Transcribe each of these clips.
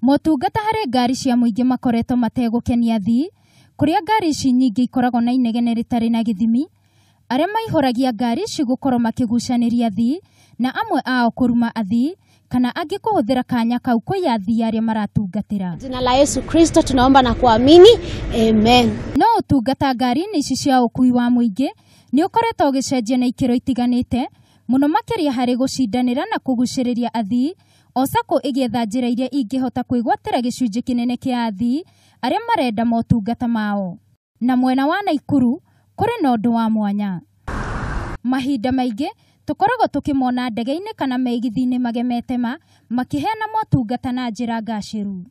Motungata harĩ ngari cia mũingĩ makoretwo mategũkenia athii, kũrĩa ngari ici nyingĩ ikoragwo na inegene rĩtarĩ na gĩthimi, arĩa maihũragia ngari ici gũkorwo makĩgucanĩria athii na amwe ao kũruma athii kana angĩ kũhũthĩra kanya kau kũiya athii arĩa maratungatĩra. Jina la Yesu Kristo tunaomba na kuamini, amen. No ũtungata ngari-inĩ ici cia ũkui wa mũingĩ nĩ ũkoretwo ũgĩcenjia na ikĩro itiganĩte mũno makĩria harĩ gũcindanĩra na kũgucĩrĩria athii, o sacco ĩgĩetha njĩra iria ingĩhota kwĩgwatĩra gĩcunjĩ kĩnene kĩa athii arĩa marenda motungata mao. Na mwena wa Naikuru kũrĩ na ũndũ wa mwanya. Mahinda maingĩ tũkoragwo tũkĩmona ndege-inĩ kana mĩgithi-inĩ magemete ma makĩheana motungata na njĩra ngacĩru.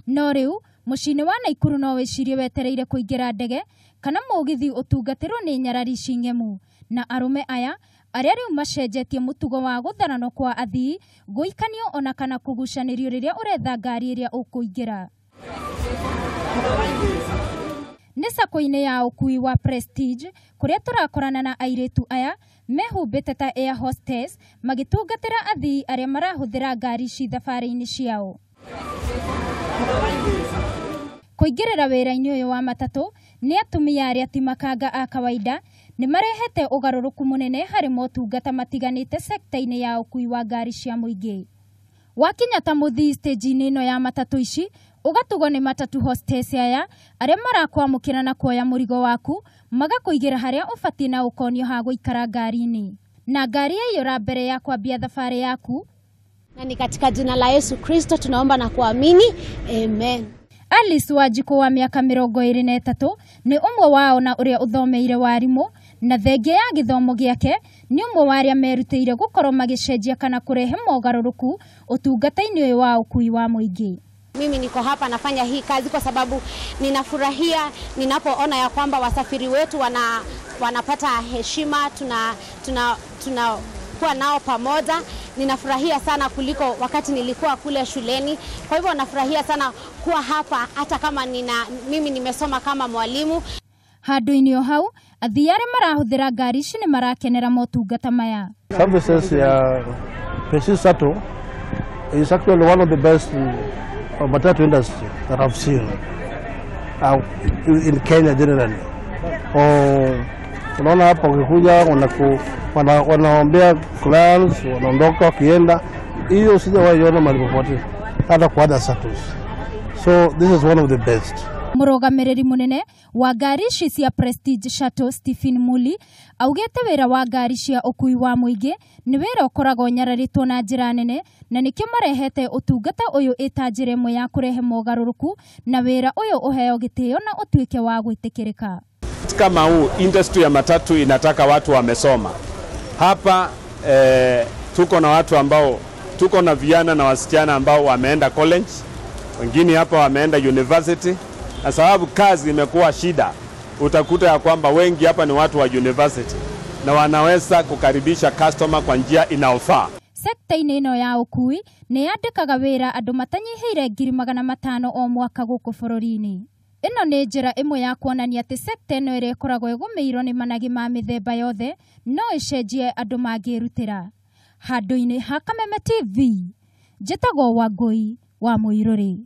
No rĩu mũciĩ-inĩ wa Naikuru no wĩcirie wetereire kũingĩra ndege kana mũgithi ũtungatĩrwo nĩ nyarari ici ng'emu, na arũme aya arĩa rĩu macenjetie mũtugo wa gũtharanwo kwa athii, gũikanio ona kana kũgucanĩrio rĩrĩa ũretha ngari ĩrĩa ũkũingĩra. Nĩ sacco-inĩ ya ũkui wa Prestige kũrĩa tũrakorana na airĩtu aya mehumbĩte ta air hostess magĩtungatĩra athii arĩa marahũthĩra ngari ici thabarĩ-inĩ ciao. Kũingĩrĩra wĩra-inĩ ũyũ wa matatũ nĩ atumia arĩa ti makanga a kawaida nĩ marehete ũgarũrũku mũnene harĩ motungata matiganĩte sekta-inĩ ya ũkui wa ngari cia mũingĩ. Wakinya ta mũthii stage-inĩ ĩno ya matatũ ici ũgatugwo nĩ matatu hostess aya arĩa marakwamũkĩra na kuoya mũrigo waku magakũigĩra harĩa ũbatiĩ na ũkonio ha gũikara ngari-inĩ. Na ngari yaiyũra mbere ya kwambia thabarĩ yaku. Na ni katika jina la Yesu Kristo tunaomba na kuamini, amen. Alice Wanjikũ wa mĩaka 23 nĩ ũmwe wao na ũrĩa ũthomeire warimũ, na thengia ya gĩthomo gĩake nĩ ũmwe wa arĩa merutĩire gũkorwo magĩcenjia kana kũrehe mogarũrũku ũtungata-inĩ ũyũ wa ũkui wa mũingĩ. Mimi niko hapa nafanya hii kazi kwa sababu ninafurahia ninapoona ya kwamba wasafiri wetu wanapata heshima, tuna kuwa nao pamoja. Ninafurahia sana kuliko wakati nilikuwa kule shuleni. Kwa hivyo nafurahia sana kuwa hapa hata kama mimi nimesoma kama mwalimu. Handũ-inĩ o hau athii arĩa marahũthĩra ngari ici nĩ marakenera motungata maya. Services ya Prestige Shuttle is actually one of the best matatu industry that I've seen in Kenya generally. Unaona hapa ukikuja wanaombea clients, wanaondoka wakienda. Hiyo sijawahi ona mahali popote hata kwa other shuttles. So this is one of the best. Mũrũgamĩrĩri mũnene wa ngari ici cia Prestige Shuttle Stephen Muli augĩte wĩra wa ngari cia ũkui wa mũingĩ nĩ wĩra ũkoragwo ũnyararĩtwo na njĩra nene, na nĩkĩo marehete ũtungata ũyũ ĩta njĩra ĩmwe ya kũrehe mogarũrũku na wĩra ũyũ ũheo gĩtĩo na ũtuĩke wa gwĩtĩkĩrĩka. Kama huu industry ya matatu inataka watu wamesoma. Hapa tuko na watu ambao tuko na vijana na wasichana ambao wameenda college, wengine hapa wameenda university. Na sababu kazi imekuwa shida, utakuta ya kwamba wengi hapa ni watu wa university na wanaweza kukaribisha customer kwa njia inayofaa. Sekta-inĩ ĩno ya ũkui nĩ yandĩkaga wĩra andũ matanyihĩire 500,000 o mwaka gũkũ bũrũri-inĩ. Ĩno nĩ njĩra ĩmwe ya kuonania atĩ sekta ĩno ĩrĩa ĩkoragwo ĩgũmĩirwo nĩ managĩ ma mĩthemba yothe no ĩcenjie andũ mangĩrutĩra. Handũ-inĩ ha Kameme TV, njĩtagwo Wangũi wa Mũirũrĩ.